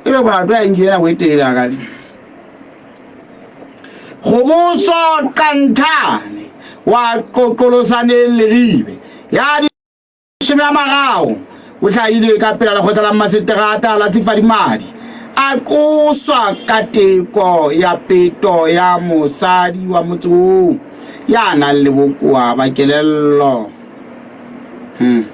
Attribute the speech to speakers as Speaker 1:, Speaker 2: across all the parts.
Speaker 1: Ebe molato ya nkile nako e telele hakale. Kgoboso Qanthane wa Qoqolosaneng Leribe ya 30 o hlahile ka pela lekgotla la mmaseterata la Tsifadimadi a qoswa ka teko ya peto ya mosadi wa motse oo ya nang le bokowa ba kelello. Hmm.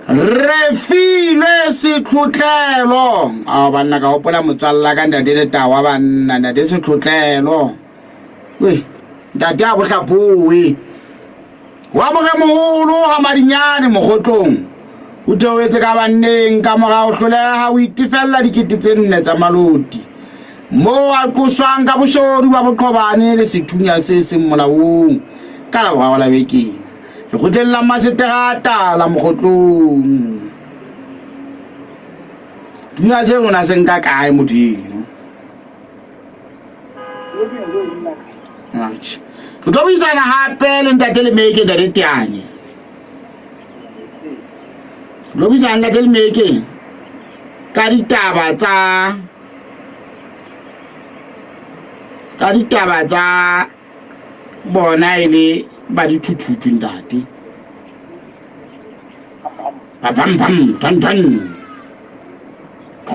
Speaker 1: Re filwe setlhotlelo. Ao banna ka hopola motswalla ka ntate Letawa banna ntate setlhotlelo. We ntate a bohlaphowe. Wa moremoholo ga Madinyane Mokgotlong o theohetse ka banneng ka mora ho hloleha ho itefella 4000 tsa maloti moo a qoswang ka boshodu ba boqhobane le sethunya se seng molaong ka Laboraro la beke ena lekgotleng la maseterata la Mokgotlong. Thunya seno na se nka kae motho eno? Atjhe. Re tlo buisana hape le ntate Lemeke, ntate Teanye. Re tlo buisana ntate Lemeke ka ditaba tsa ka ditaba tsa bona e le ba dithuthuthu ntate. Pam pam tan tan.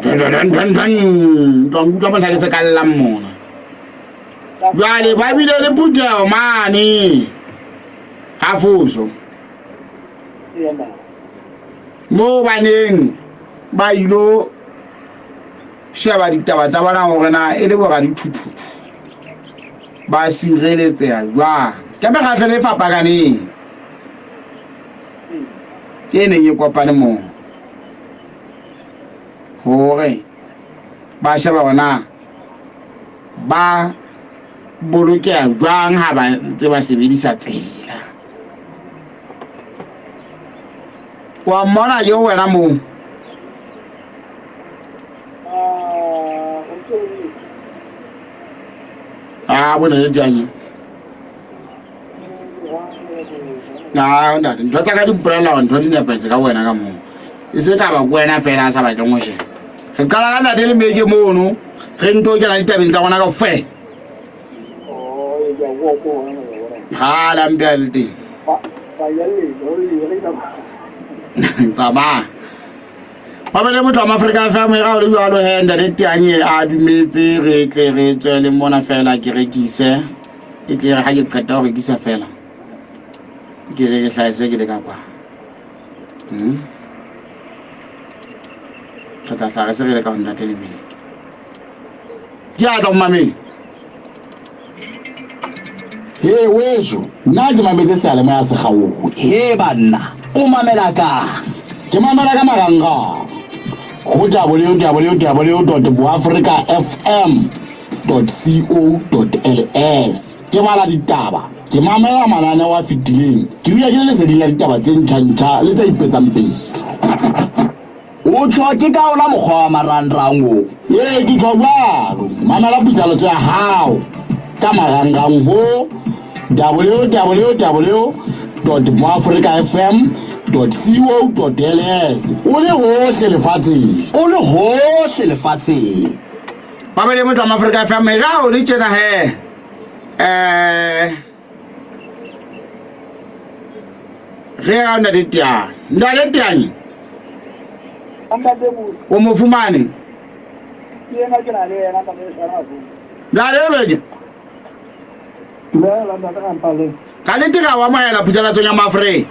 Speaker 1: Tan tan tan. Twa nkutlwa mohla ke se ka llang mona. Jwale ba bile le phutheho mane ha Foso. Moo ba neng ba ilo sheba ditaba tsa bona hore na e le boradithuthuthu ba sireletseha jwang ka mekgahlelo e fapakaneng e neng e kopane moo hore ba sheba hore na ba bolokeha jwang ha ba ntse ba sebedisa tsela. Wa mmona ke wena moo. Ah, bona le jang. Ah, ntate, ntho tsa ka di mpolella hore ntho di nepahetse ka wena ka moo. E se ka ba ke wena fela a sa batleng ho sheba. Re qala ka ntate le meke mono, re nto kena ditabeng tsa rona kaofela. Ha la mpe a le teng. Tsamaya. Ba bele motho wa Mafrika FM e ga o le jwalo he ntate Teanye a dumetse re tle re tswele mona fela ke rekise. E tle re ha ke qeta ho rekisa fela. Ke re ke hlahise ke le ka kwa. Hmm? Re tla hlaha re se re le ka ho ntate le meke. Ke a tla ho mameng.
Speaker 2: He weso, nna ke mametse seyalemoya se kgaohe.
Speaker 3: He banna, o mamela kang?
Speaker 2: Ke mamela ka marangrang ho www.boafricafm.co.ls. Ke bala ditaba, ke mamela mananeo a fetileng, ke dula ke le leseding la ditaba tse ntjha-ntjha le tse ipetsang pele.
Speaker 3: O tjho ke ka ona mokgwa wa marangrang o?
Speaker 2: Ee, ke tjho jwalo. Mamela putsaletso ya hao ka marangrang ho www.moafricafm.co.ls o le hohle lefatsheng.
Speaker 3: O le hohle lefatsheng.
Speaker 1: Babele motho wa Maafrika FM e ga o le tjena he. Eh Re ya ntate Teane. Ntate Teane. O mo fumane? Ntate Beke. Ka nnete ra o amohela puselatsong ya Maafrika.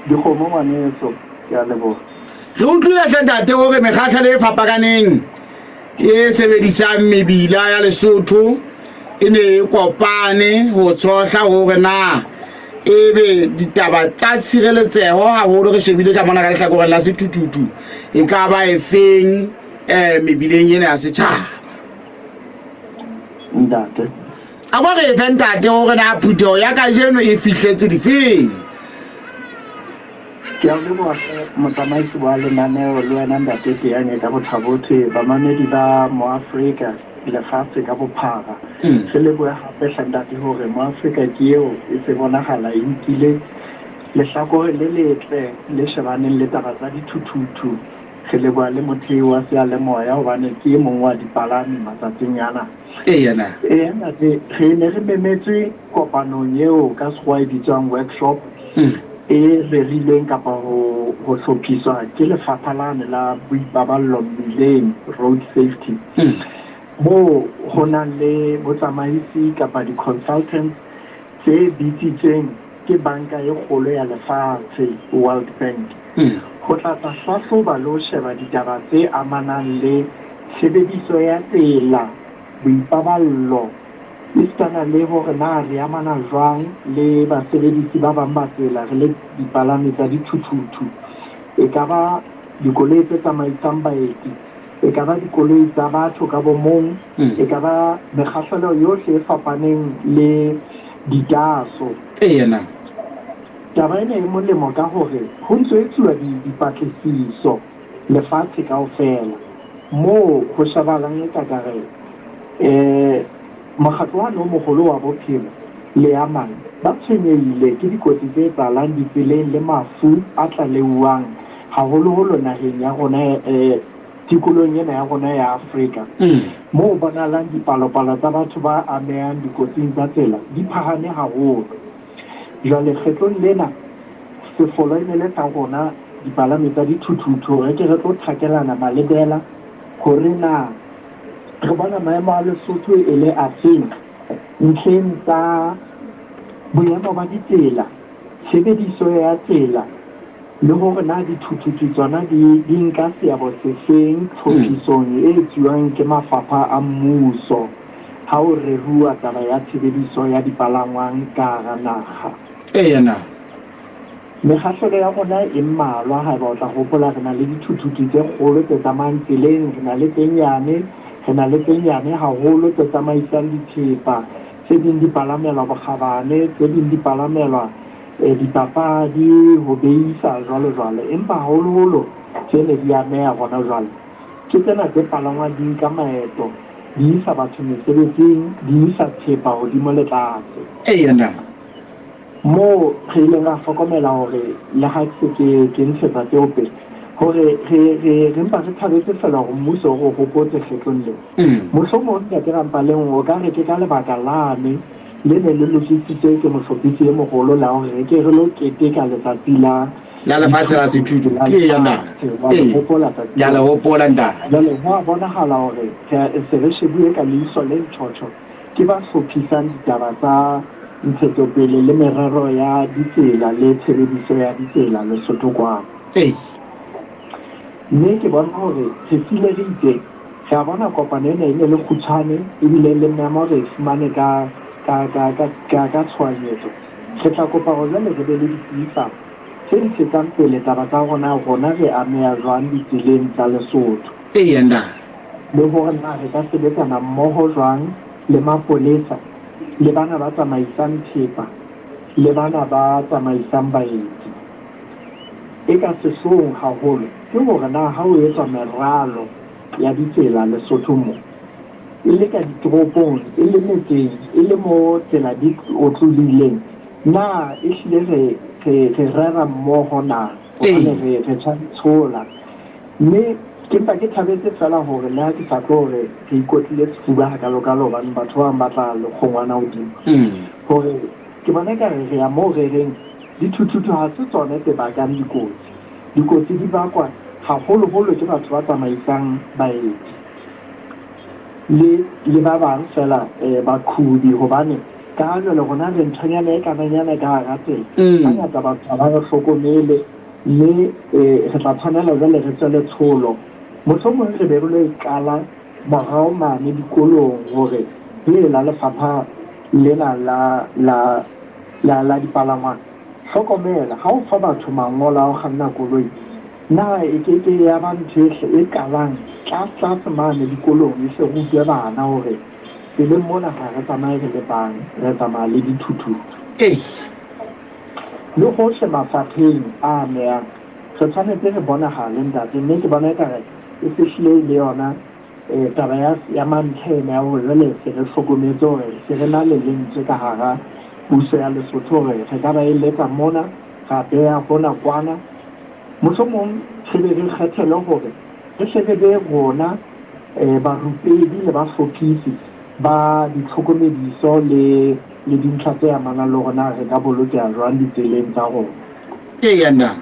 Speaker 4: Dikgomo ngwaneso, ke a leboga.
Speaker 1: Re utlwile hle ntate hore mekgahlelo e fapakaneng e sebedisang mebila ya Lesotho e ne e kopane ho tshohla hore na ebe ditaba tsa tshireletseho haholo re shebile ka mona ka lehlakoreng la sethuthuthu e ka ba efeng um mebileng ena ya setjhaba.
Speaker 4: Ntate.
Speaker 1: A ko re fe ntate hore na phutheho ya kajeno e fihletse difeng.
Speaker 4: Ke a o leboha hle motsamaisi wa lenaneo le wena Ntate Teanye ka Bothabothe, bamamedi ba Moafrika lefatshe ka bophara. Re lebohe hape hle Ntate hore Moafrika ke eo e se bonahala e nkile lehlakore le letle le shebaneng le taba tsa dithuthuthu. Re leboha le mothehi wa seyalemoya hobane ke e mong wa dipalami matsatsing ana.
Speaker 1: Eya na.
Speaker 4: Eya ntate, re ne re memetswe kopanong eo ka sekgowa e bitswang workshop e rerilweng kapa ho ho hlophiswa ke lefapha lane la boipaballo mmileng, road safety, moo ho nang le botsamaisi kapa di-consultants tse bitsitsweng ke Banka e Kgolo ya Lefatshe, World Bank, ho tla tla hlahloba le ho sheba ditaba tse amanang le tshebediso ya tsela, boipaballo, esitana le hore na re amana jwang le basebedisi ba bang ba tsela re le dipalami tsa dithuthuthu, e ka ba dikoloi tse tsamaisang baeti, e ka ba dikoloi tsa batho ka bo mong, e ka ba mekgahlelo yohle e fapaneng le ditaaso.
Speaker 1: Eya na.
Speaker 4: Taba ena e molemo ka hore ho ntso etsuwa dipatlisiso lefatshe kaofela moo ho shebahalang eka ka re mokgatlo wane o moholo wa bophelo le a mang ba tshwenyehile ke dikotsi tse etsahalang ditseleng le mafu a tlaleuwang haholoholo naheng ya rona tikolohong ena ya rona ya Afrika, moo ho bonahalang dipalopalo tsa batho ba amehang dikotsing tsa tsela di phahame haholo. Jwale kgetlong lena sefolo e ne le sa rona dipalami tsa dithuthuthu hore ke re tlo thakelana malebela hore na re bona maemo a Lesotho e le afeng ntlheng tsa boemo ba ditsela, tshebediso ya tsela le hore na dithuthuthu tsona di di nka seabo sefeng tlhophisong e etsuwang ke mafapha a mmuso ha ho reruwa taba ya tshebediso ya dipalangwang ka hara naha.
Speaker 1: Eya na.
Speaker 4: Mekgahlelo ya rona e mmalwa, haeba o tla hopola, re na le dithuthuthu tse kgolo tse tsamayang tseleng, re na le tse nyane, re na le tse nyane haholo tse tsamaisang dithepa, tse ding di palamelwa bokgabane, tse ding di palamelwa dipapadi, ho beisa, jwalo jwalo. Empa haholoholo tse ne di ameha hona jwale ke tsena tse palangwang di nka maeto, di isa batho mesebetsing, di isa thepa hodimo le tlase.
Speaker 1: Eya na.
Speaker 4: Moo re ileng ra hlokomela hore le ha ke se ke ke ntshetsa tseo pele, hore re re re mpa re thabetse feela hore mmuso o re hopotse kgetlong lena. Mohlomong Ntate Rampaleng o ka re ke ka lebaka lane le ne le lokisitswe ke mohlophisi e moholo la hore re ke re lo keteka letsatsi la
Speaker 1: La lefatshe la sethuto.
Speaker 4: la
Speaker 1: Eya na.
Speaker 4: lefatshe. Wa le
Speaker 1: Ee.
Speaker 4: hopola tsatsi
Speaker 1: Ke a le
Speaker 4: leo?
Speaker 1: hopola ntate.
Speaker 4: Jwale ho a bonahala hore re se re shebuwe ka leihlo le ntjhotjho ke ba hlophisang ditaba tsa ntshetsopele le merero ya ditsela le tshebediso ya ditsela Lesotho kwano.
Speaker 1: Ee.
Speaker 4: Mme ke bona hore re file re itseng. Re a bona kopano ena e ne le kgutshwane ebile le memo re e fumane ka, ka, ka, ka, ka, ka tshohanyetso. Re tla kopa hore jwale re be le dipuisano tse ntshetsang pele taba tsa hore na rona re ameha jwang ditseleng tsa Lesotho.
Speaker 1: Eya, ntate.
Speaker 4: Le hore na re ka sebetsana mmoho jwang le mapolesa le bana ba tsamaisang thepa le bana ba tsamaisang baeti. E ka sehloohong haholo ke hore na ha ho etswa meralo ya ditsela Lesotho mo, e le ka ditoropong, e le metseng, e le mo tsela di otlolohileng, na ehlile re, re, re rera mmoho na? Hobane re, re tshwa ditshola. Mme ke mpa ke thabetse feela hore le ha ke sa tlo re re ikotlile sefuba hakalokalo hobane batho ba bang ba tla le kgongwana hodimo, hore ke bona ekare re ya moo re reng Dithuthuthu ha se tsona tse bakang dikotsi. Dikotsi di bakwa haholoholo ke batho ba tsamaisang baeti le le ba bang feela baqhubi hobane ka ha jwale rona re nthonyana e kananyana ka hara tsela, hangata batho ha ba re hlokomele mme re tla tshwanela jwale re tswe letsholo. Mohlomong re be re lo e qala morao mane dikolong hore le la lefapha lena la la la la dipalangwang. Hlokomela, ha o fa batho mangolo a ho kganna koloi, na e ke ke ya ba ntho e e qalang tlase-tlase mane dikolong e hle rutwe bana hore tseleng mona ha re tsamaye re le bang, re tsamaya le dithuthuthu.
Speaker 1: Ei.
Speaker 4: Le hohle mafapheng a amehang, re tshwanetse re bonahale, ntate, mme ke bona ekare e se hlile e le yona Taba ya, ya mantlha ena ya hore jwale se re hlokometse hore se re na le lentswe ka hara puso ya Lesotho hore re ka ba eletsa mona, ra beha hona kwana. Mohlomong re be re kgethelwe hore re hle re be rona barupedi le bahlophisi ba ditlhokomediso le le dintlha tse amanang le hore na re ka bolokeha jwang ditseleng tsa rona.
Speaker 1: Eya, ntate.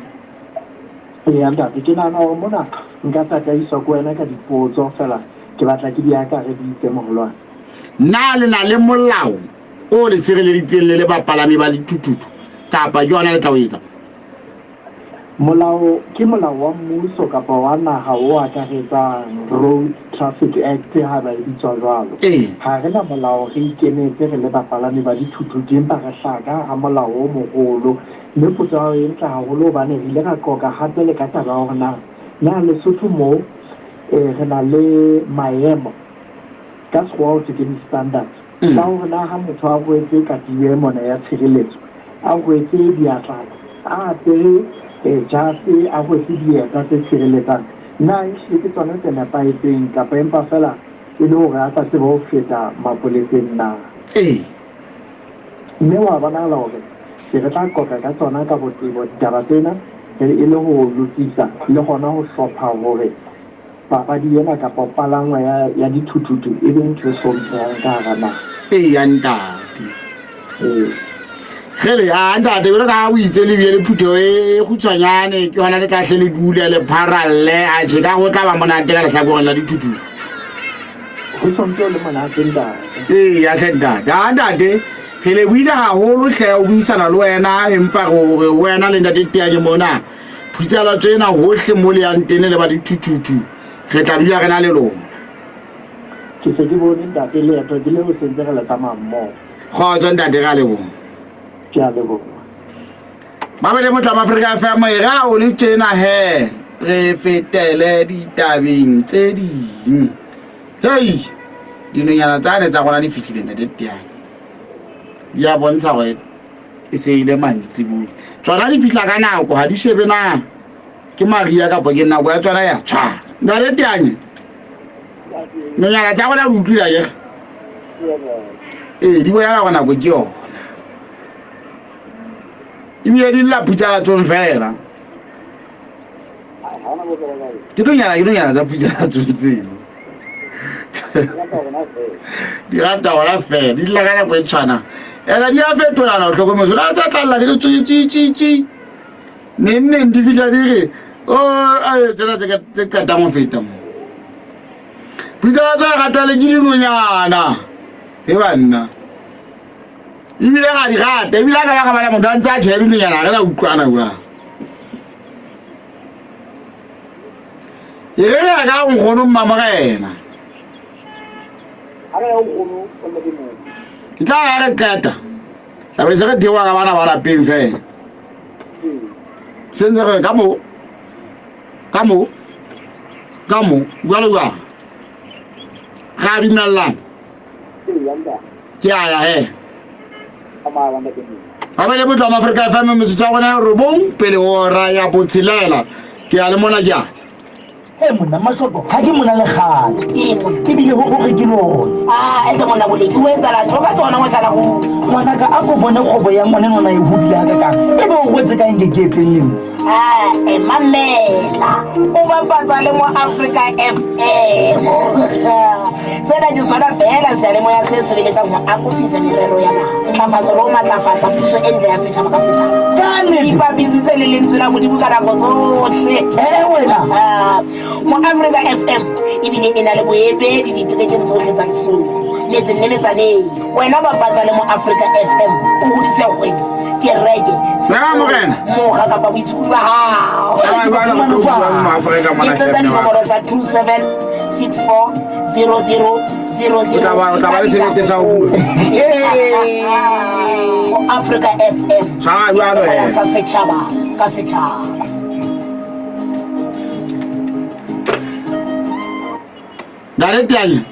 Speaker 4: Eya, ntate. Ke nahana hore mona nka tataiswa ke wena ka dipotso feela ke batla ke di akareditse, moholwane.
Speaker 1: Na le na le molao o le sireleditseng le le bapalami ba lithuthuthu kapa ke hona le tla o etsa?
Speaker 4: Molao ke molao wa mmuso kapa wa naha o akaretsang Road Traffic Act haeba e bitswa jwalo. Ha re na molao re ikemetse re le bapalami ba dithuthuthu empa re hlaha ka hara molao o moholo. Mme potso ya hao e ntle haholo hobane re ile ra qoqa hape le ka taba ya hore na na Lesotho moo re na le maemo, ka sekgowa ho thwe ke di-standards, tsa hore na ha motho a rwetse katiba e mona ya tshireletso, a rwetse diatlana, a apere jase, a rwetse dieta tse tshireletsang, na ehlile ke tsona tse nepahetseng kapa empa feela e le hore a tla tsebe ho feta mapoleseng na?
Speaker 1: Ee.
Speaker 4: Mme ho a bonahala hore se re tla qoqa ka tsona ka botebo ditaba tsena e le ho lokisa le hona ho hlopha hore Papadi ena kapa palangwa ya, ya dithuthuthu e be ntho e hlomphehang ka hara naha.
Speaker 1: Eya ntate.
Speaker 4: Ee.
Speaker 1: Kgele, a ntate, jwalo ka ha o itse le bile le phutheho e kgutshwanyane, ke hona le tla hle le dule le pharalle, atjhe ka go tla ba monate ka lehlakoreng la dithuthuthu.
Speaker 4: Ho sontse ho le monate ntate.
Speaker 1: Eya hle ntate. A ntate, re lebohile haholo hle ho buisana le wena, empa re hore wena le ntate Teanye mona Phutsela tsena hohle mo le yang teng le ba dithuthuthu, re tla dula re na le lona.
Speaker 4: Ke se ke bone ntate leeto ke leo sentse re le tsamaya mmoho.
Speaker 1: Kgotso ntate, re a leboha.
Speaker 4: Ke a leboha.
Speaker 1: Mabele Motlamo Afrika FM e re ha o le tjena he re fetele ditabeng tse ding. Hei, dinonyana tsane tsa rona di fihlile ntate Teane. Di a bontsha hore e se e le mantsiboya. Tsona di fihla ka nako, ha di shebe na ke maria kapa ke nako ya tsona ya tshwana. Ntate Teanye, nonyana tsa rona di utlwile akere? Ee, di bolela gore nako ke yona. Ebile di lla phutsalatsong fela. Ke nonyana, ke nonyana tsa phutsalatsong tseno. Di rata gona fela, di lla ka nako e tshwanang. Ena di a fetolana o hlokometse. Na tsa tlalla di re tsi tsi tsi tsi. Neng neng di fihla di re o ae tsena tse qetang ho feta mo. Phutsala tsa ratwa le ke dinonyana. E banna. Ebile ga di rata, ebile a ka ba ka bala motho a ntse a tjheha dinonyana re la utlwana jwang. E re ya ka nkgono mmamorena. Ke tla ra re qeta. Tla be se re theoha ka bana ba lapeng fela. Se ntse re ka mo ka mo ka mo jwalo jwalo. Ra dumellana. Ke a ya he. Ba le botlwa Afrika FM metsotso ya rona ya robong pele hora ya botshelela. Ke ya le mona ke a.
Speaker 3: Ee monna Mashoto, ga ke mona le gale. Ebile go gore ke lone.
Speaker 5: Ah, ese monna boleki o etsala ntho ka tsona ngwetjana go.
Speaker 3: Ngwanaka a ko bone kgobo ya ngwane nona e hodile ga kakang. E be o rwetse ka eng ke ke etseng leng?
Speaker 5: Ah, e mamela. O bapatsa le mo Africa FM. Sena ke sona feela seyalemoya se sebeletsang ho akofisa merero ya naha, ntlafatso le ho matlafatsa puso e ntle ya setjhaba ka setjhaba.
Speaker 3: Ka nnete.
Speaker 5: Ipapisitse le lentswe la Modimo ka nako tsohle.
Speaker 3: Eh, wena.
Speaker 5: Ah, Mo Africa FM ebile e na le boemedi diterekeng tsohle tsa Lesotho, metseng le metsaneng. Wena bapatsa le Mo Africa FM o hodise kgwebo, kereke,
Speaker 1: Sera morena.
Speaker 5: mokga kapa boitshokodi ba hao.
Speaker 1: Tsamaya jwale re tlo bua mo Afrika mona
Speaker 5: Letsetsa
Speaker 1: hle mme wa ka.
Speaker 5: dinomoro tsa 27 64 00 00.
Speaker 1: O tla ba- o tla ba le sebete sa ho bua.
Speaker 5: Mo Africa FM.
Speaker 1: Tshwara jwalo he.
Speaker 5: Sa setjhaba ka setjhaba.
Speaker 1: Ntate Teanye.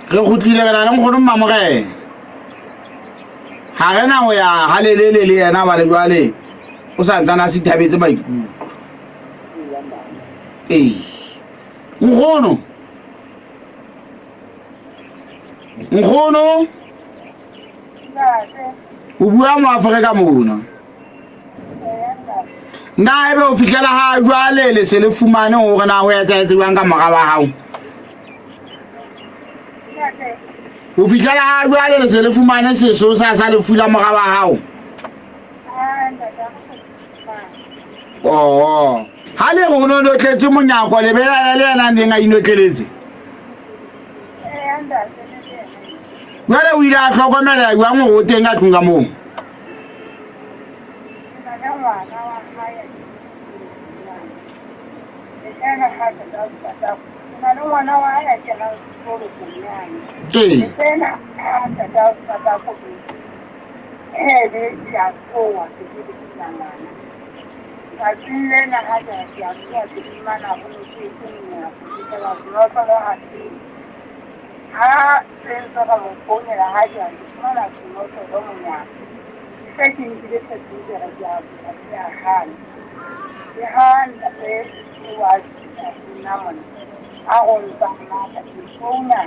Speaker 1: Re kgutlile re na le nkgono Mmamorena. Ha re na ho ya halelele le yena hobane jwale o sa ntsane a sithabetse maikutlo. Ee. Nkgono. Nkgono. O bua mo Afrika mona. Na ebe ho fihlela ha jwale le se le fumane hore na ho etsahetse jwang ka mora wa hao? Ho fihlela ha jwale le se le fumane sesosa sa lefu la mora wa hao? Oo. Ha le re o no notletse monyako le belaela le yena a neng a inotleletse? Jwale o ile a hlokomela jwang hore o teng ka tlung ka moo? Ee.
Speaker 6: Ha re ntse re mo founela ha jwale ke fumana senotlolo monyako. Ke se ke nkile fesetere ke a bula ke a hana. Ke ha ntate eo a fihla ho nna mona a re o ntsa mmatla ke founa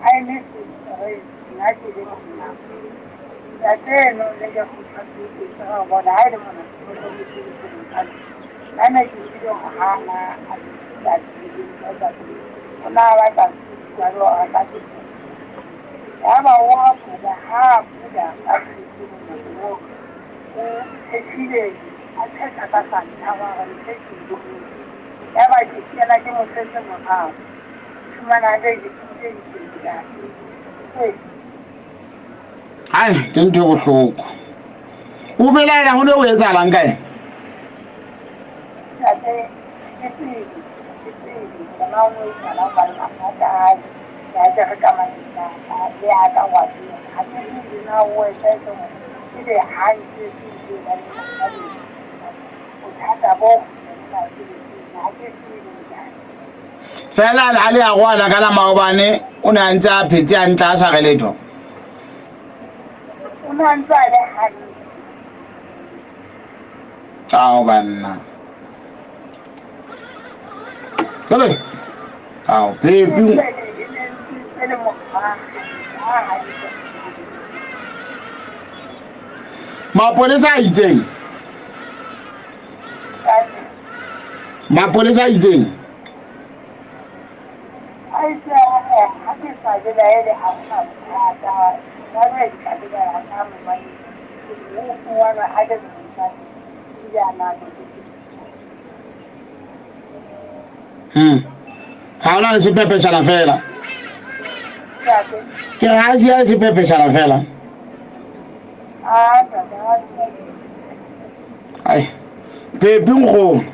Speaker 6: a eme fesetereng nna ke le monyako. Ntate eno ne ke kgothatsitse ka bona ha e le mona senotlolo se le teng ka nna ne ke nkile ho hana a O ne a batla bua le hore ka Yaba o a bula, ha a bula ka monyako oo, o phethile a phetha ka santhao a re ntho e ke e boneng. Yaba ke kena ke mo setse morao, ke fumana a ke ntse ntate.
Speaker 1: Ai, ke ntho e bohloko. O belaela ho ne ho etsahalang ka ena?
Speaker 6: Ntate, ke tsebe, ke tsebe hore na ho no etsahalang hobane mathata a hae ke a ke re ka maetla le a ka wa tseba. Ha ke tsebe na o etsahetse hore ebe ha ntse se ile ba le bothata bo ha ke tsebe ntate.
Speaker 1: Fela ha le arohana ka la maobane o ne a ntse a phetse hantle a sa re letho.
Speaker 6: O ne a ntse a le hantle.
Speaker 1: Ao banna. Jale ao pepi. Mapolesa a itseng. Mapolesa a itseng. Hmm. Ga ona le sephephetšhana fela. Ke ga a sia le sephephetšhana fela. Ai. Pepi nkgono.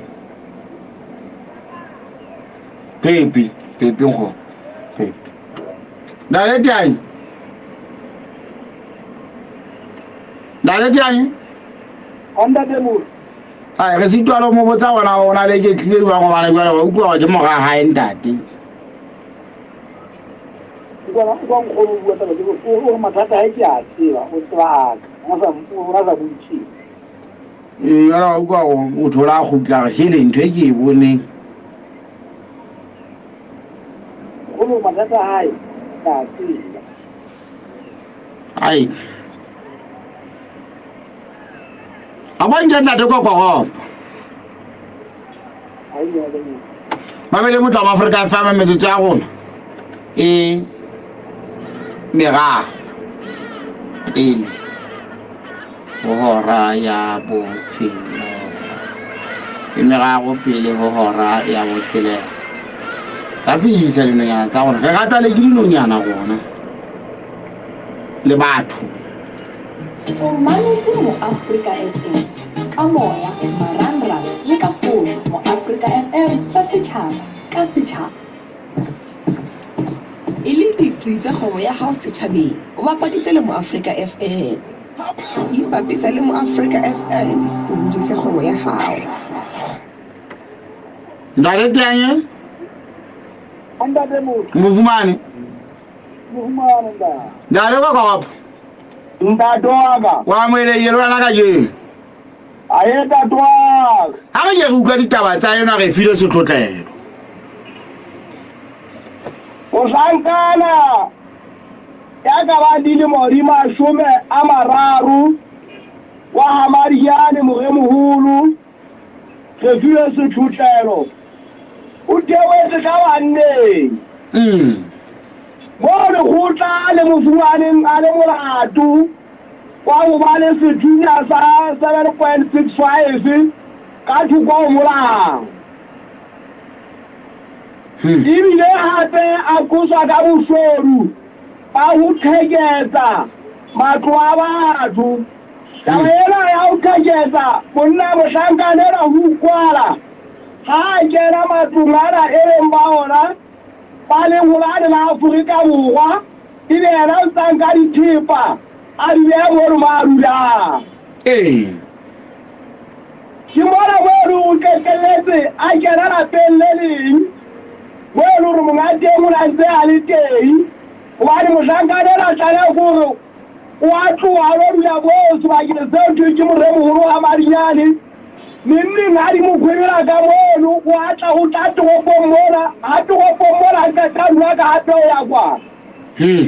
Speaker 1: Pepi, pepi nkgono. Pepi. Ntate Tianyi. Ntate Tianyi.
Speaker 4: Ntate Moro.
Speaker 1: Ai re sitwa le mo botsa gona o na le ke tlile jwang gobane jwale wa utlwa gore ke mora hae ntate.
Speaker 4: Utlwa utlwa nkgono o bua taba tse o re mathata hae ke a tseba o tseba a ka o sa o sa bontsheng.
Speaker 1: Ee, jwale wa utlwa gore motho o la kgutla re hele ntho e ke e boneng.
Speaker 4: Nkgono mathata a hae ke a tseba.
Speaker 1: Ai. A kwa nke ntate kokoropo. Ba be le motho wa Afrika FM metsotso ya rona e meraro pele ho hora ya botshelela e meraro pele ho hora ya botshelela tsa fihla dinonyana tsa rona re rata le ke dinonyana rona le batho
Speaker 7: O mametse Moafrika FM ka moya, marangrang le ka fono. Moafrika FM sa setjhaba ka setjhaba.
Speaker 8: E le diqi tsa kgwebo ya hao setjhabeng, o bapaditse le Moafrika FM. Ipapisa le Moafrika FM o hodise kgwebo ya hao.
Speaker 1: Ntate Tianye?
Speaker 4: Ntate Motho.
Speaker 1: Mofumane.
Speaker 4: Mofumane ntate.
Speaker 1: Ntate Kokopo.
Speaker 4: Ntate wa ka.
Speaker 1: Wa amohelehile le wena kajeno.
Speaker 4: Aye ntate wa ka.
Speaker 1: Ha re ke re utlwa ditaba tsa enwa re file setlotlelo.
Speaker 4: Mohlankana ya ka bang dilemo di 30 wa ha Madiane Moremoholo.
Speaker 9: Refilwe Sethutlelo o theohetse ka banneng. Moo lekgotla le mo fumaneng a le molato wa ho ba le sethunya sa 7.65 ka thoko ho molao. Ebile hape a qoswa ka boshodu ba ho qheketsa matlo a batho. Taba ena ya ho qheketsa monna mohlankana enwa ho utlwala ha a kena matlong ana e leng ba ona ba leng ho lane la Afrika Borwa ebe yena o ntsa nka dithepa a di beha mono mo a dulang.
Speaker 1: Ee.
Speaker 9: Ke mona mo e leng o qetelletse a kena lapeng le leng mo e leng hore monga teng o ne a ntse a le teng hobane mohlankana enwa tlaleho ke hore O a tloha a lo dula moo sebakeng seo thweng ke Moremoholo wa Madinyane. Neng-neng ha di mo khwebela ka mono, o a tla o tla toropong mona. Ha toropong mona a qeta a dula ka hape o ya kwana.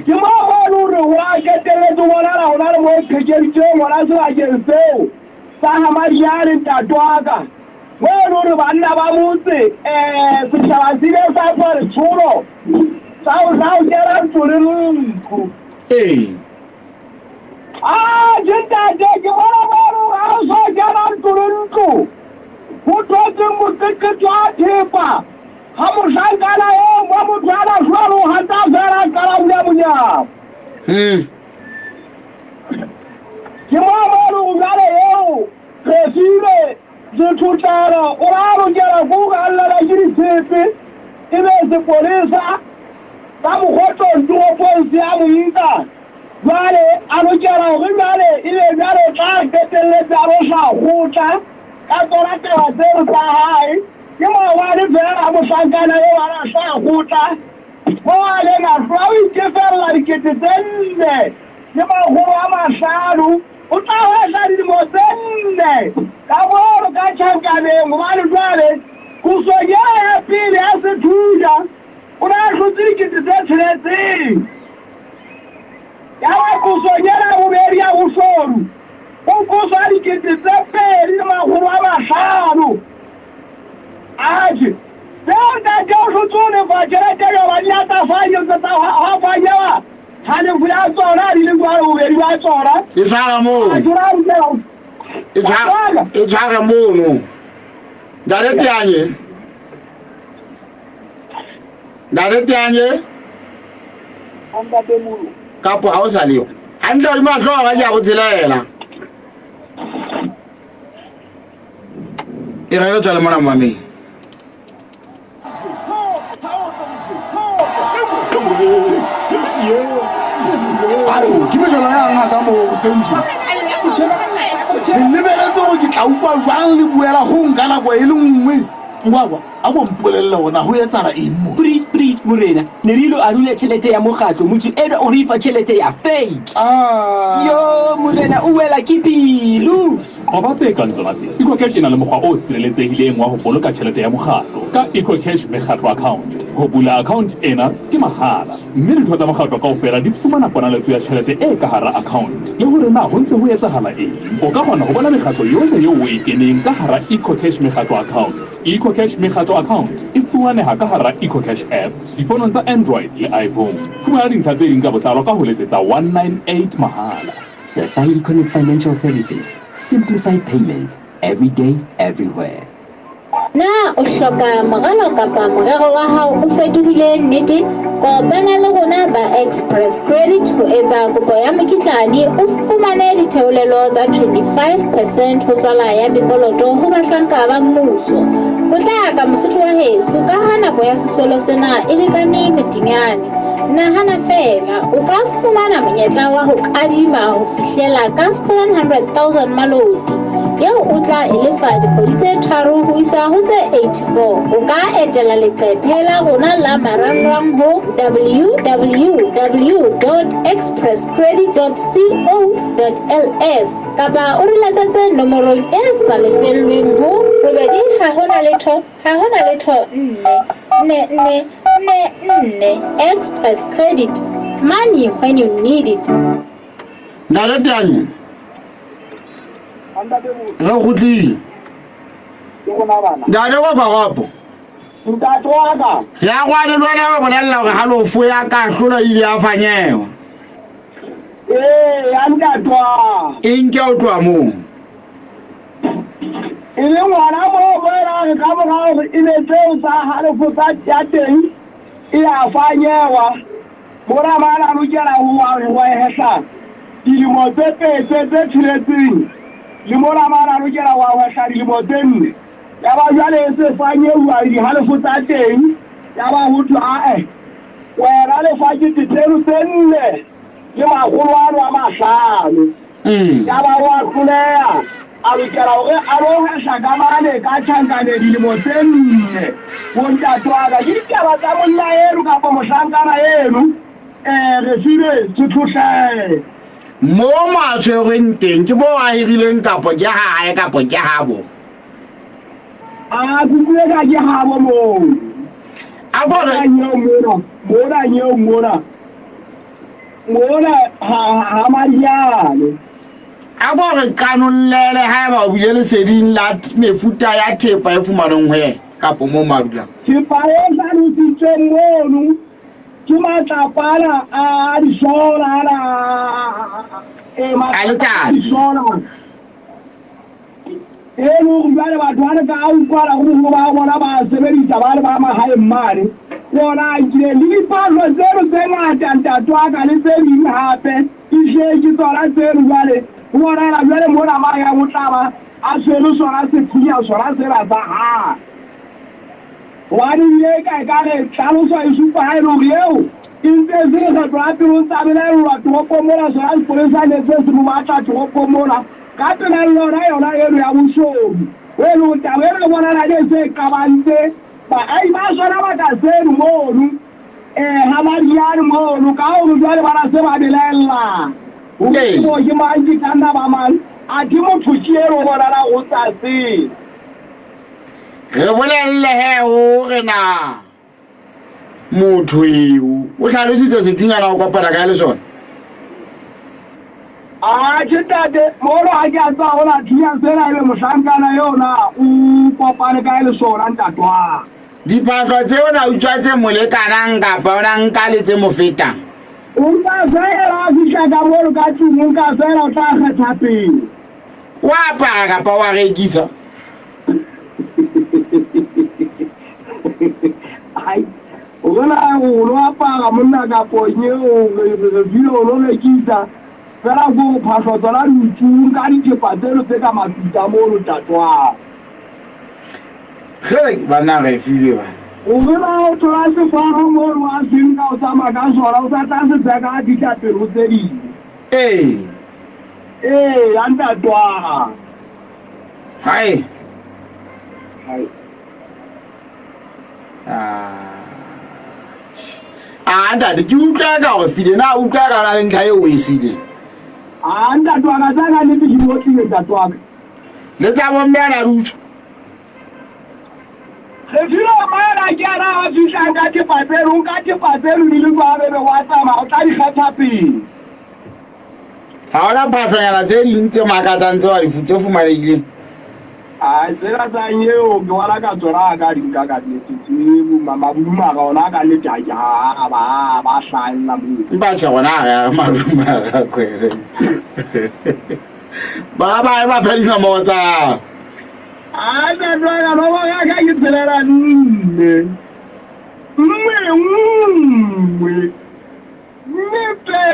Speaker 9: Ke moo mo e leng hore o a qetelletse o bonahala hona le moo e qhekeditsweng hona sebakeng seo sa ha Madinyane ntate wa ka. Mo e leng hore banna ba motse, setjhaba se ile sa tswa letsholo sa ho kena ntlo le ntlo.
Speaker 1: Ee.
Speaker 9: Atjhe ntate, ke bona mono ha o so kena ntlo le ntlo, ho thotseng moqeqetso wa thepa, ha mohlankana eo wa motho a na jwalo o hata feela a qala bula monyako. Ke moo mono hore jwale eo Refilwe Sethotlana o ne a lokela ke ho kgannelwa ke ditshepe ebe sepolesa Ka mokgotlong toropong se a mo nka. Jwale a lokela hore jwale ebe jwale o tla qetelletse a lo hlaha kgotla ka tsona taba tseno tsa hae. Ke maobane feela ha mohlankana eo a na hlaha kgotla moo a leng a hlola o itefella 4500. O tla hwehla dilemo tse nne ka mono ka tjhankaneng hobane jwale qosong eo ya pele ya sethunya O ne a hlotse 6000. Yaba qosong ena ya bobedi ya boshodu, o qoswa 2500. Atjhe, seo ntate o hlotse ho lefa tjhelete eo ba di ya tsa hwa fanyewa halefo ya tsona di le jwalo bobedi ba tsona.
Speaker 1: E tshwara moo.
Speaker 9: Atjhe, o ne a lokela ho
Speaker 1: E tshwara, e tshware mono. Ntate Teanye. Ntate Teanye. Kapo ha o sa leyo. Hantle hodimo a hlooho ka ke a bo tshelela. E re re tswale mona mameng.
Speaker 2: Ao, ke mejolo ya ngaka mo sentše. Le lebeletse gore ke tla utlwa jwang le buela go nka nako e le nngwe. Ngwakwa, a ko mpolelle gore na go etsala eng mo.
Speaker 3: Please, please, morena, ne re ilo arula tjhelete ya mokgatlo, motho enwa o re fa tjhelete ya fake.
Speaker 2: Ah.
Speaker 3: Yo, morena, o wela ke pelo.
Speaker 10: Qoba tse kang tsona tse. EcoCash e na le mokgwa o sireletsehileng wa ho boloka tjhelete ya mokgatlo ka EcoCash Mekgatlo Account. Ho bula account ena ke mahala, mme ditho tsa mokgatlo kaofela di fumana ponaletso ya tjhelete e ka hara account le hore na ho ntse ho etsahala eng. O ka kgona ho bona mekgatlo yohle eo o e keneng ka hara EcoCash Mekgatlo Account. EcoCash Mekgatlo Account e fumaneha ka hara EcoCash app difonong tsa Android le iPhone. Fumana dintlha tse ding ka botlalo ka ho letsetsa 198 mahala.
Speaker 11: Sasai Econic Financial Services, simplify payments every day, everywhere.
Speaker 12: Na o hloka moralo kapa morero wa hao o fetohile nnete? Kopana le rona ba Express Credit ho etsa kopo ya mokitlane o fumane ditheolelo tsa 25 percent ho tswala ya mekoloto ho bahlanka ba mmuso. Potlaka Mosotho wa heso ka ha nako ya sesolo sena e lekane motinyane. Nahana feela, o ka fumana monyetla wa ho kadima ho fihlela ka 700,000 maloti, eo o tla e lefa dikgwedi tse tharo ho isa ho tse 84. O ka etela leqephe la rona la marangrang ho www.expresscredit.co.ls kapa o re letsetse nomorong e sa lefellweng ho robedi ha ho na letho Ha ho na letho nne nne nne nne nne Express Credit money when you need it.
Speaker 1: Ntate Teanye, re kgutlile.
Speaker 9: rona bana.
Speaker 1: Ntate Kopakopo.
Speaker 9: Ntate wa ka.
Speaker 1: Ya kwane le wena ba bolella hore halofo ya kahlolo e ile ya fanyewa.
Speaker 9: Ee, ya ntate wa.
Speaker 1: E nke o tloha moo.
Speaker 9: E le ngwana moo mo e leng hore ka mora hore e be tseo tsa halofo tsa ya teng e ya fanyewa. Mora mane a lokela ho hwehla dilemo tse tse tse tsheletseng le mora mane a lokela ho hwehla dilemo tse nne. Yaba jwale e se fanyeuwa dihalefo tsa teng, yaba ho thwe, Ae, wena lefa 4500. Yaba o a hloleha, a lokela hore a lo hwehla ka mane ka tjhankane dilemo tse nne. Bontate wa ka, ke ditaba tsa monna eno kapa mohlankana eno, Refilwe Sethohle.
Speaker 1: Moo mo a tshwerweng teng ke moo a hirileng kapo ke ha hae kapo ke habo?
Speaker 9: A kutlwile ka ke habo moo.
Speaker 1: A ko re.
Speaker 9: Mona mona, mona nyeo mona. Mona ha ha Madiane.
Speaker 1: A ko re qanollele haeba o bile leseding la mefuta ya thepa e fumanweng ho yena kapo moo mo a dulang.
Speaker 9: Thepa e hlalositsweng mono ke matlapa ana a disola ana
Speaker 1: a letsatsi.
Speaker 9: E le hore jwale batho ba re ka utlwala go boholo ba bona ba sebedisa ba le ba magaeng mane ke ona a nkileng le diphahlo tseno tse ngata ntate wa ka le tse ding hape ehlile ke tsona tseno jwale ho bonahala jwale mona ma yang o tla ba a tshwere sona sethunya sona sena sa hae. Hobane ebile eka ekare tlhaloso e supa ha e le hore eo e ntse e se lekgetlo la pele o ntse a belaellwa toropong mona, sona sepolesa ne se se mo batla toropong mona ka pelaello yona yona eno ya boshodu. Ho e le hore taba ena e bonahala e ne se e qabantse baahi ba sona ba kajeno mono ha Madiane mono ka hore jwale ba na se ba belaella hore ke bo ke mang ke kanna ba mang athe motho ke eno o bonahala o sa tsebe.
Speaker 1: Re bolelle he hore na motho eo o hlalositse sethunyana o kopana kae le sona.
Speaker 9: Atjhe ntate, mono ha ke a tseba hona thunya sena ebe mohlankana eo na o kopane kae le sona ntate wa.
Speaker 1: Diphahlo tseo na utswa tse mo lekanang kapa o na nka le tse mo fetang?
Speaker 9: O nka feela a fihla ka mono ka tlung, o nka feela o tla kgetha pele.
Speaker 1: O apara kapa o a rekisa?
Speaker 9: Ai, o bona o lo apara monna kapo eng re file o lo rekisa fela ko go phahlo tsona di utsung ka dithepa tseno tse ka mafita mono tatwang.
Speaker 1: Ge banna re filwe bana.
Speaker 9: O bona o thola sefaro mono a seng ka o tsamaya ka sona o sa tla se tseka a fihla pele ho tse ding.
Speaker 1: Ee.
Speaker 9: Ee, ya ntatwang.
Speaker 1: Hai.
Speaker 9: Hai.
Speaker 1: Ah, ntate ke utlwa ka gore file na utlwa ka na le ntlha e o e sileng.
Speaker 9: Ah, ntate wa ka tsa ka nnete ke di otlile ntate wa ka.
Speaker 1: Le tsa bomme a na di utswa.
Speaker 9: Re file mana ke ana a fihlang ka thepa tseno, o nka thepa tseno di le jwalo ebe wa tsamaya o tla di kgetha pele.
Speaker 1: Ga ona phahlonyana tse ding tse makatsang tse wa di tse fumanehileng.
Speaker 9: Ai tsena tsa eo ke wala ka tsona a ka di nka ka nnete tse mabulumaka ona a ka nnete a ke a ba ba hlahella moo.
Speaker 1: Empa tjhe rona ha re a re malumaka kwere. Ba ba ba fa dinomoro tsa hao.
Speaker 9: A ka tlwaela nomoro ya ka ke tshelela nne nngwe nngwe. Nnete!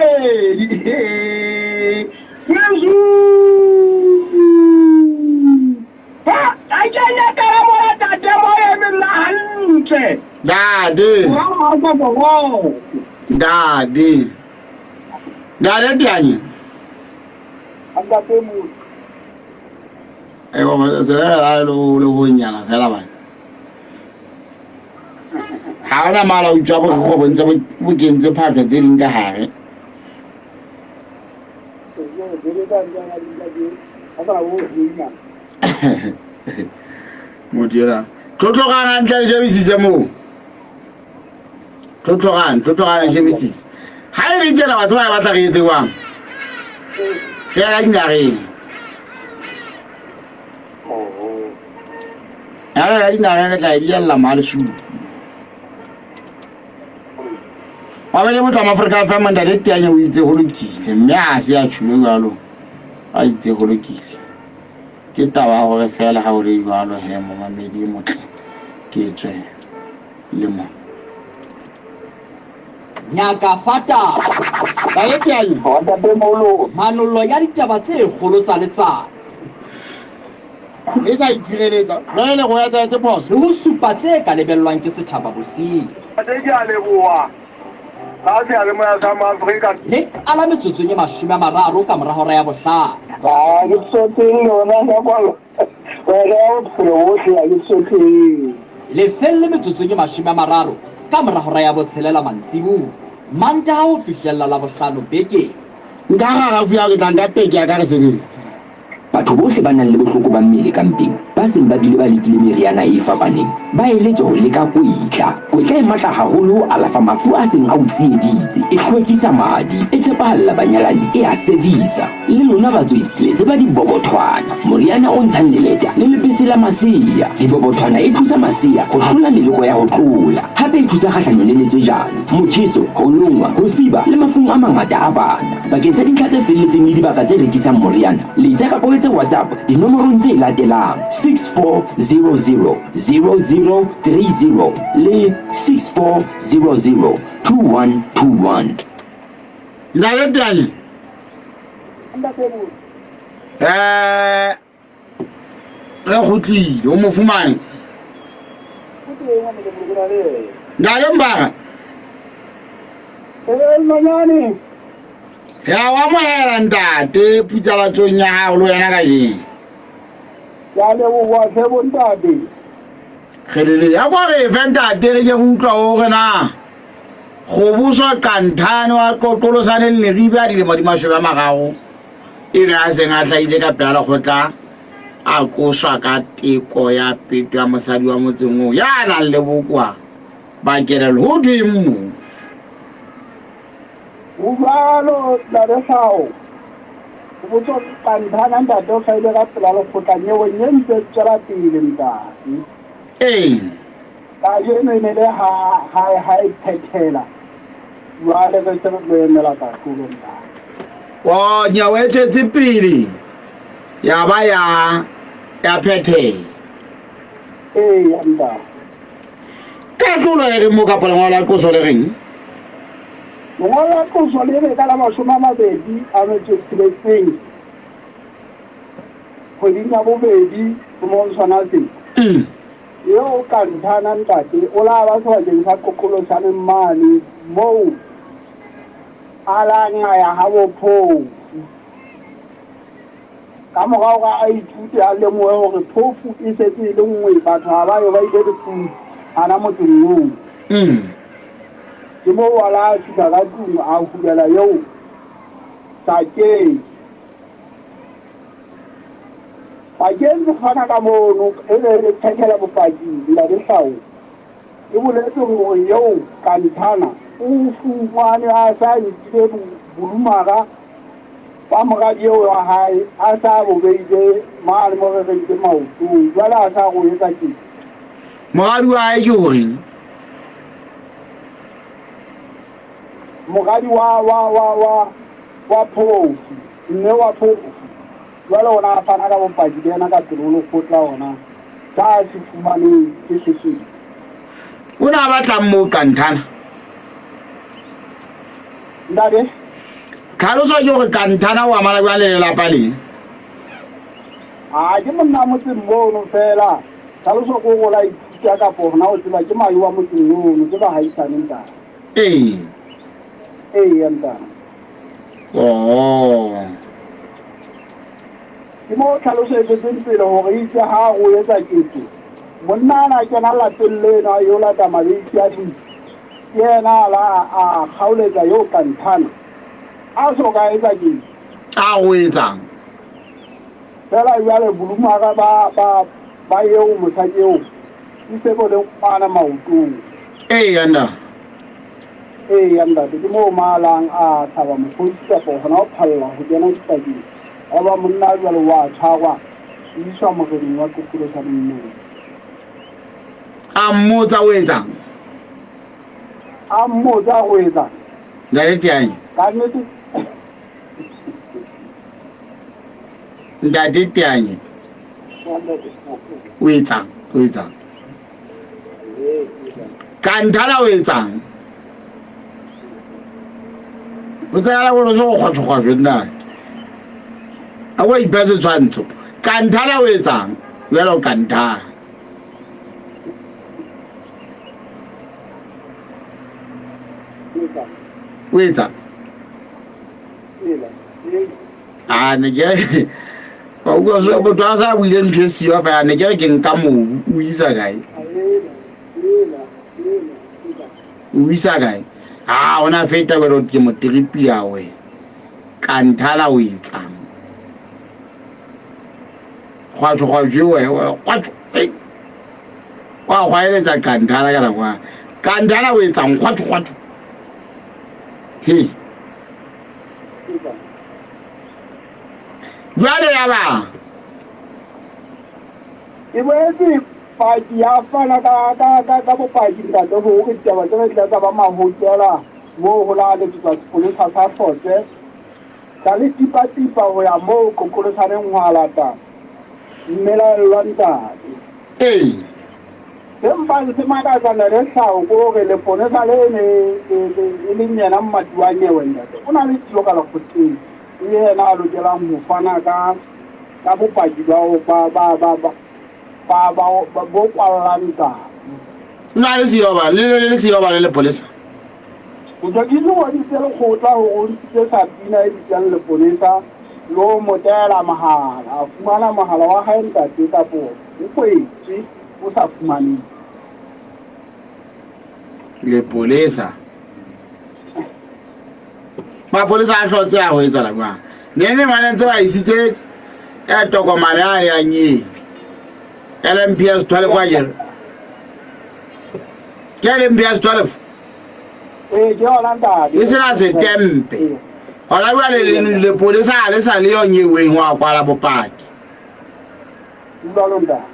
Speaker 9: Jesu! Ha, a kenya karabo ya tate mo emeng la hantle.
Speaker 1: Dade. Dade. Dade Dianye.
Speaker 9: Ntate motho.
Speaker 1: Eh, se re la lo lo bonyana fela bana. Ga ona mala utswa borokgo bo ntse bo kentse phahlo tse ding ka gare. Motho ela tlotlogang hantle le shebisise moo, tlotlogang tlotlogang le shebisise. Ga e le tjena batho ba e batla re etse jwang? Re ya ka dinageng. Ya re ya dinare re tla e diella malesupi. Mabele motho wa Maforika FM ntate Teanye o itse ho lokile mme a se a tjhule jwalo a itse ho lokile. Ke taba ya hore feela ha o le jwalo he momamedi e motle ke tswe le mo.
Speaker 13: Nyaka fa taba.
Speaker 1: Ntate Teanye.
Speaker 9: Ntatemoholo.
Speaker 13: Manollo ya ditaba tse kgolo tsa letsatsi.
Speaker 1: E sa itshireletsa. Jwale go etsahetse phoso.
Speaker 13: Le ho supa tse ka lebellwang ke setjhaba bosiu.
Speaker 9: Ntate ke a leboha ka seyalemoya sa Maafrika.
Speaker 13: Le qala metsotsong e 30 ka mora hora ya bohlano.
Speaker 9: Ha ke tsotelle lona ka kwalo. Wena ya bophelo bohle ha ke tsotelle.
Speaker 13: Le felle metsotsong e 30 ka mora hora ya botshelela mantsibuya, Mantaha ho fihlella Labohlano bekeng.
Speaker 1: Nka garafu ya ke tla nka peke ya ka re sebetse.
Speaker 11: Batho bohle ba nang le bohloko ba mmele ka mpeng, ba seng ba bile ba lekile meriana e fapaneng, ba eletswa ho leka kwetla. Kwetla e matla haholo ho alafa mafu a seng a o tsieditse, e hlwekisa madi, e tshepahalla banyalani, e a servisa. Le lona batswetsi le tseba dibobothwana, moriana o ntshang leleta le lebese la masea. Dibobothwana e thusa masea ho hlola meleko ya ho tlola. Hape e thusa kgahlanong le letswejane, motjheso, ho longwa, ho siba le mafung a mangata a bana. Bakeng sa dintlha tse felletseng le dibaka tse rekisang moriana, letsa kapa o etse WhatsApp dinomorong tse latelang, 6400 0030 le 6400 2121.
Speaker 1: Ntate Tanye. Eh re kgutlile o mo fumane. Ntate Mbara.
Speaker 9: Manyane.
Speaker 1: Re a o amohela ntate putsalatsong ya gago le wena kajeno.
Speaker 9: Ke a leboha tlhe bontate.
Speaker 1: Re lele ya kwa re fe ntate re ke re utlwa o re na go boswa qanthane wa qoqolosane le leribe a dilemo di 30 e ne a seng a hlahile ka pela lekgotla a qoswa ka teko ya peto ya mosadi wa motseng oo ya nang le bokoa ba kelello. Ho thweng moo?
Speaker 9: Ho jwalo ntate Hlao. Ho botswa Qanthana ntate o hlahile ka pela lekgotla nyeweng e ntse e tswela pele ntate.
Speaker 1: Ee.
Speaker 9: Kajeno e ne le ha ha ha e phethela. Jwale re se re tlo emela kahlolo ntate.
Speaker 1: O nyewe e tswetse pele ya ba ya ya phethela.
Speaker 9: Ee ntate.
Speaker 1: Kahlolo e reng mo kapa lengolo la qoso le reng?
Speaker 9: Lengolo la qoso le re ka la 26 kgweding ya bobedi selemong sona sena. Eo Kanthana ntate o la ba sebakeng sa Qoqoloshaneng mane moo a la ngaya habo phofu. Ka mora hore a ithute a lemohe hore phofu e setse e le nngwe, batho ha ba yo ba ile lefung hana motseng oo. Ke moo a la fihla ka tlung a hulela eo sakeng. Pakeng se fana ka mono e be re phethela bopaki Ntate Hlao. E boletse hore eo Kanthana o fumane a sa nkile bolumara ba moradi eo wa hae a sa bo beile mane mo re reng ke maotong, jwale a sa re o etsa ketso.
Speaker 1: Moradi wa hae ke horeng?
Speaker 9: Moradi wa wa wa wa wa phofu, mme wa phofu. Jwale ona a fana ka bopaki le yena ka pele ho lekgotla ona sa a se fumaneng ke sefeng.
Speaker 1: O ne a batlang moo Kanthana?
Speaker 9: Ntate?
Speaker 1: Tlhaloso ke hore Kanthana o amana jwang le lelapa le?
Speaker 9: A ke monna motseng mono feela. Tlhaloso ke hore o la ithuta kapa hona o tseba ke mayo wa motseng ono, ke bahaisane ntate.
Speaker 1: Ee.
Speaker 9: Ee, ntate.
Speaker 1: Oh.
Speaker 9: Ke moo tlhaloso e tswetseng pele hore itse ha o etsa ketso, monna ana a kena lapeng leno a yo lata mabeisi a dintsu, ke yena a la a kgaoletsa eo Kanthana a so ka etsa ketso.
Speaker 1: A o etsang?
Speaker 9: Feela jwale bolumara ba ba ba eo mosadi eo e se bo le kwana maotong.
Speaker 1: Ee, nda.
Speaker 9: Eya, ntate, ke moo maalang a hlaba mokgosi kapa hona ho phalla ho kena dipakeng. Ya ba monna jwale wa tshwarwa, o iswa moreneng wa Qoqolosane moo.
Speaker 1: A mmotsa o etsang?
Speaker 9: A mmotsa o etsang?
Speaker 1: Ntate Teanye.
Speaker 9: Ka nnete.
Speaker 1: Ntate Teanye. O etsang? O etsang? Kanthala o etsang? O tsaya gore se go kgwathokgwathwe ntate. A wa ipha setshwantsho. Kanthala o etsang? Jalo kanthala. O etsang? A ne ke wa utlwa so motho a sa buile ntho e siwa fela ne ke re ke nka mobu o isa kae? O isa kae? A ona feta wena ke mo tripia we. Kanthala o etsang? Kgwatsho kgwatsho we kgwatsho. Wa kgwaeletsa kanthala ka nako. Kanthala o etsang kgwatsho kgwatsho. He. Jwale ya ba.
Speaker 9: E boetse paki ya fana ka ka ka ka bopaki ntate hore ditaba tsena di tla tsa ba mahokela moo ho la letsetswa sepolesa sa Hlotse sa le tipa-tipa ho ya moo Qoqolosaneng ho a lata mmelaellwa ntate.
Speaker 1: Ee.
Speaker 9: Se mpang se makatsa ntate Tlhaho ke hore leponesa le ne e leng yena mmati wa nyewe ntate o na le siyo ka lekgotleng e le yena a lokelang ho fana ka ka bopaki ba ba ba ba ba ba bo kwallang taba.
Speaker 1: Na le siyo ba le le siyo ba le lepolesa.
Speaker 9: Motho ke ngodisitse lekgotla hore o ntshitse sapina e bitswang leponesa le ho mo teela mohala. A fumana mohala wa hae ntate kapo o kwetswe o sa fumaneng.
Speaker 1: Lepolesa. Mapolesa a hlotse a ho etsahala jwang? Ne ne ba ntse ba isitse ya tokomane ya ya nye. LMPS 12 wa jere. Ke LMPS 12.
Speaker 9: Ee, ke yona ntate.
Speaker 1: E sena setempe. Hona jwale lepolesa ha le sa le yo nyeweng wa kwala bopaki.
Speaker 9: Jwalo ntate.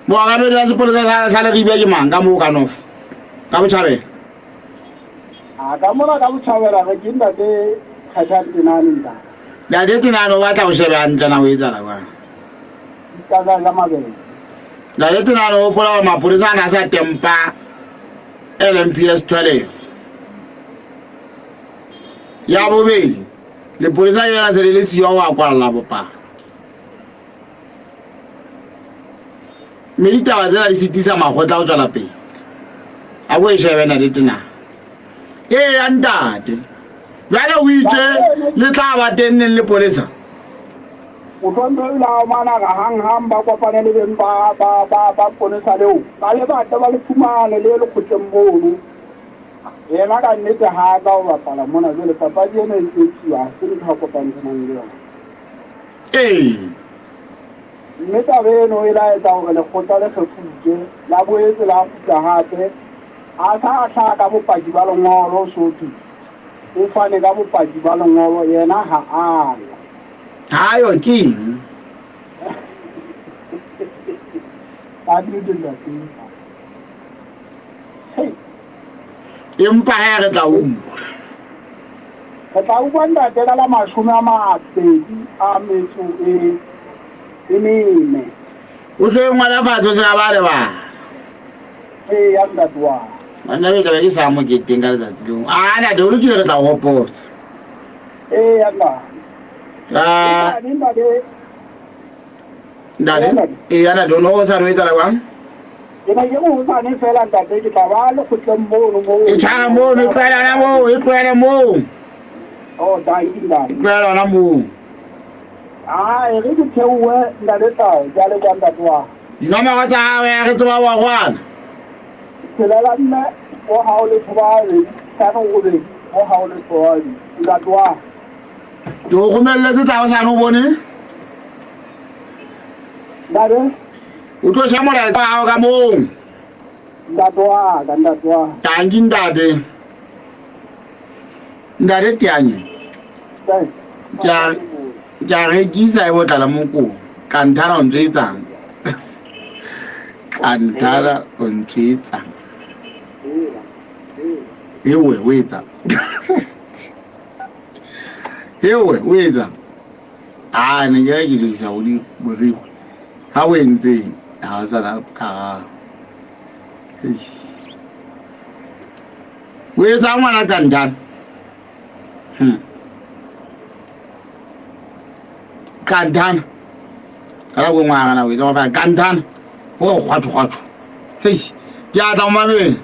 Speaker 1: Mookamedi wa sepolesa sa Leribe ke mang ka moo ka North? Ka Botjhabela.
Speaker 9: A ka mona ka Botjhabela re ke ntate Kgethang Tenane ntate.
Speaker 1: Ntate Tenane o batla ho shebe hantle na ho etsahala jwang.
Speaker 9: Ditaba tsa mabele.
Speaker 1: Ntate Tenane o hopola hore mapolesa a na sa tempa LMPS 12. Ya bobedi, lepolesa ke la se le le siyo wa kwalla bopaki. Mme ditaba tsena di sitisa makgotla ho tswela pele. A ko e shebe ntate Tenane. Ee ya ntate. Jwale o itse le tla ba teng neng lepolesa?
Speaker 9: Motlhomphehi o ile a omana ka hang-hang ba kopane le beng ba ba ba ba ponesa leo. Ba le batle ba le fumane le lekgotleng mono. Yena ka nnete ha a tla ho bapala mona jwale papadi ena e ntse e tsuwa ha se ntho a kopantshanang le yona.
Speaker 1: Ee.
Speaker 9: Mme taba eno e la etsa hore lekgotla le kgefutse la boetse la kgutla hape. A sa hlaha ka bopaki ba lengolo Sotho o fane ka bopaki ba lengolo yena ha a yo.
Speaker 1: Ha yo ke eng?
Speaker 9: Ka nnete ntate. Hey.
Speaker 1: Empa he re tla utlwa.
Speaker 9: Re tla utlwa ntate ka la 20 a metso e e mene.
Speaker 1: O tlo e ngola fatshe o se ka ba lebala.
Speaker 9: Ee ya ntate wa.
Speaker 1: Banna be tlabe ke sa moketeng ka letsatsi leo. A ntate o lokile re tla o hopotsa.
Speaker 9: Ee ya ntate.
Speaker 1: Ah.
Speaker 9: Ntate.
Speaker 1: Ntate. Ee ya ntate o no o sa no etsahala jwang?
Speaker 9: Ke ne ke re hosane fela ntate ke tla ba lekgotleng mono moo.
Speaker 1: E tshwara mono, e tlohela hona moo, e tlohele moo.
Speaker 9: Oh, dankie ntate.
Speaker 1: E tlohela hona moo.
Speaker 9: Ah, e re ke theohe ntate Tau, ke a leboha ntate wa.
Speaker 1: Dinomoro tsa hao ya re tseba wa kwana.
Speaker 9: 6 4 o hao le thoba 2 5 8 o hao le thoba 2 ntate wa.
Speaker 1: Ke o romelletse tsa hosane o bone?
Speaker 9: Ntate.
Speaker 1: O tlo sha molaetsa wa hao ka moo.
Speaker 9: Ntate wa ka, ntate wa.
Speaker 1: Tanki ntate. Ntate Teanye. Ke a ke a rekisa e botlala mokong. Ka nthana o ntse etsang. Kantara o ntjwetsa. Ewe o etsa. Ewe o etsa. Ah ne ke re ke lokisa go di borikgwe. Ha o entseng ha o sa na karabo. O etsa ngwana Kantara. Hmm. Kantana. Ka nako e nngwe a gana o etsa fa kantana. O kgwatho kgwatho. Hei, ke a tla mameng.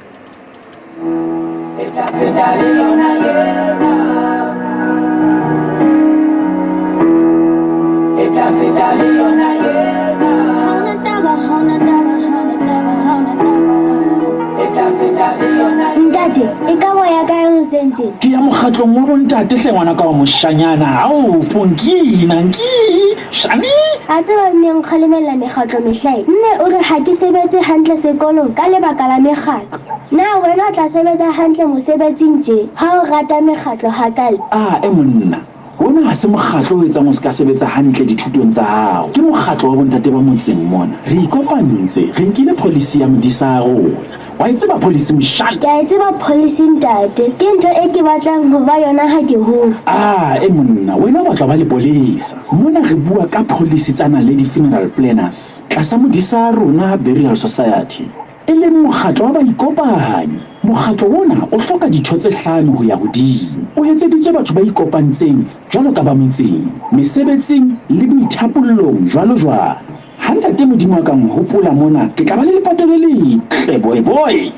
Speaker 12: Ntate, e ka ba ya kae hoseng tjena?
Speaker 3: Ke ya mokgatlong wa bontate hle ngwana ka wa moshanyana. Ao, Ponki, Nanki, Shani.
Speaker 12: A tseba mme nkgalemella mekgatlo mehlae. Mme o re ha ke sebetse hantle sekolong ka lebaka la mekgatlo. Na wena o tla sebetsa hantle mosebetsing tje ha o rata mekgatlo hakale?
Speaker 3: A, e monna. Ona ha se mokgatlo o etsang o se ka sebetsa hantle dithutong tsa hao. Ke mokgatlo wa bontate ba motseng mona. Re ikopantse, re nkile pholisi ya modisa a rona. Wa e tseba pholisi moshana?
Speaker 12: Ke a e tseba pholisi ntate. Ke ntho e ke batlang ho ba yona ha ke hola.
Speaker 3: A, e monna, wena o batla ho ba lepolesa. Mona re bua ka pholisi tsa Naledi Funeral Planners tlasa modisa a rona Burial Society. E leng mokgatlo wa baikopanyi. Mokgatlo ona o hloka ditho tse hlano ho ya hodimo. O etseditswe batho ba ikopantseng jwalo ka ba metseng, mesebetsing le boithapollong jwalo jwalo. Ha Ntate Modimo a ka nhopola mona ke tla ba le lepato le letle boy boy.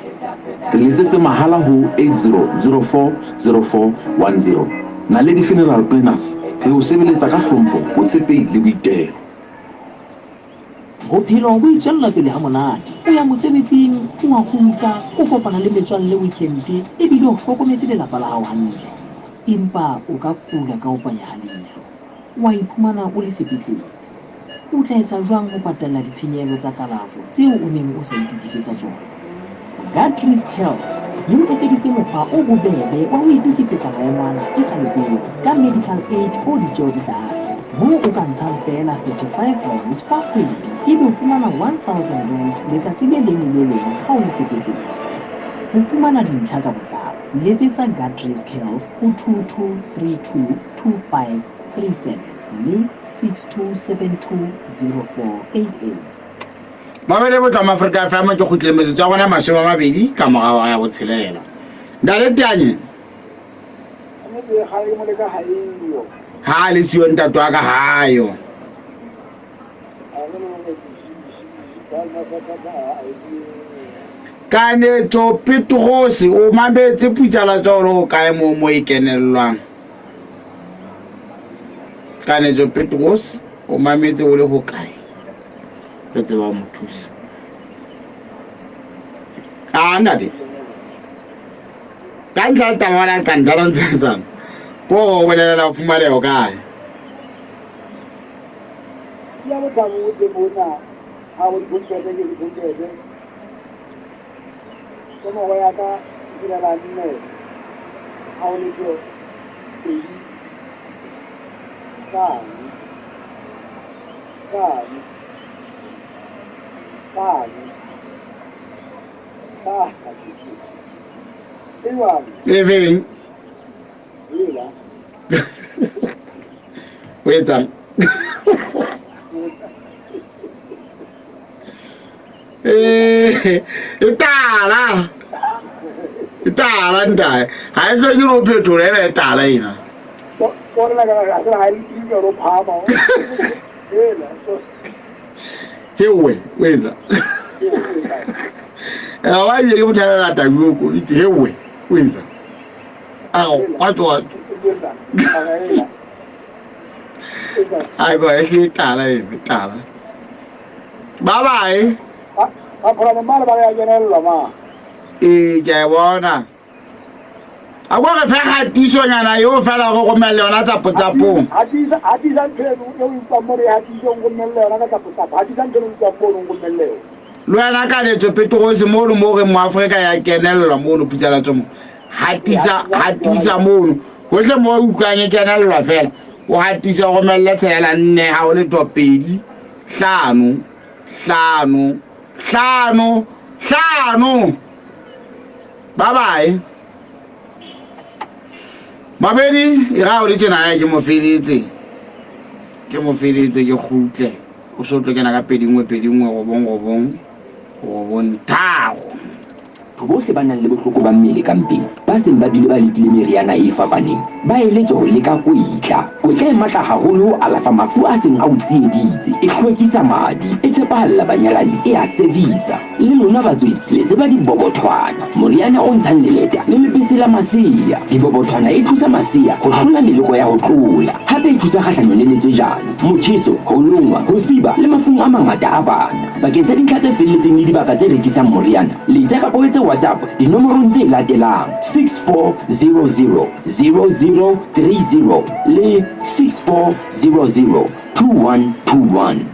Speaker 14: Re letsetse mahala ho 80040410. Naledi Funeral Planners, re o sebeletsa ka hlompho, botshepehi le boitelo.
Speaker 15: Bophelo bo itswella pele ha monate. O ya mosebetsing, o a kgutla, o kopana le metswalle weekend ebile o hlokometse lelapa la hao hantle. Empa o ka kula ka ho panya ha leihlo, wa iphumana o le sepetlele. O tla etsa jwang ho patalla ditshenyehelo tsa kalafo tseo o neng o sa itokisetsa tsona? Guard Risk Health e o etseditse mokgwa o bobebe wa ho itokisetsa maemo ana e sa le pele ka medical aid o ditjeo di tlase, moo o ka ntshang feela R35 ka kgwedi ebe o fumana R1000 letsatsi le leng le le leng ha o le sepetlele. Ho fumana dintlha ka botlalo, letsetsa Guard Risk Health ho 2232 2537 le 6272 0488.
Speaker 1: Mabele botlwa Maafrika FM ke kgutleng metsotso ya rona 20 ka mora hora ya botshelela. Ntate Teanye. Ha a le siyo ntate wa ka hayo. Kanetso Petrose o mametse putsa la tswa o kae mo mo e kenellwang. Kanetso Petrose o mametse o le ho kae? Re tseba ho mo thusa. A ntate. Ka ntlha ya taba la ka ntlha ntsetsana. Ko go bolelela o fumaneho kae?
Speaker 9: Ya bothabo o teng mona ha o diphonkete ke diphonkete. Nomoro ya ka tshelela nne ha o letho pedi hlano hlano hlano hlano. E jwang?
Speaker 1: E feng?
Speaker 9: Ela.
Speaker 1: O etsang? Eh, e tala. E tala ntae. Ha e hloke le ho phethola ena e tala ena. Hewe, o etsa. Wa ebile ke motho a lata joko, itse hewe, o etsa. Ao, wa tswa. Ai ba e tala e tala. Bye bye.
Speaker 9: Ba phora mane ba ya kenellwa ma.
Speaker 1: Ee, ke a e bona. A ko re fe kgatisonyana eo fela go romelle yona tsapotsapong.
Speaker 9: Hatisa hatisa ntho eno e o utlwang mo re hatise o nromelle yona ka tsapotsapo. Hatisa ntho eno o utlwang mo o nromelle yona.
Speaker 1: Le wena ka letso Petrose mono mo reng Moafrika ya kenellwa mono Putsalatso mo. Hatisa hatisa mono. Hohle mo o utlwang e kenellwa fela. O hatisa o romelle tshelela nne ha o letho pedi hlano hlano hlano, hlano. Ba bae. Mabedi, e ra o le tjena ke mo feletse. Ke mo feletse ke kgutle. O so tlo kena ka 2 1 2 1 9 9 9 3.
Speaker 11: Batho bohle ba nang le bohloko ba mmele ka mpeng, ba seng ba bile ba lekile meriana e fapaneng, ba eletswa ho leka kwetla. Kwetla e matla haholo ho alafa mafu a seng a o tsieditse, e hlwekisa madi, e tshepahalla banyalani, e a servisa. Le lona batswetsi le tseba dibobothwana, moriana o ntshang leleta le lebese la masea. Dibobothwana e thusa masea ho hlola meleko ya ho tlola. Hape e thusa kgahlanong le letswejane, motjheso, ho longwa, ho siba le mafung a mangata a bana. Bakeng sa dintlha tse felletseng le dibaka tse rekisang moriana, letsa kapa o etse WhatsApp dinomorong tse latelang, 6400 0030 le 6400 2121.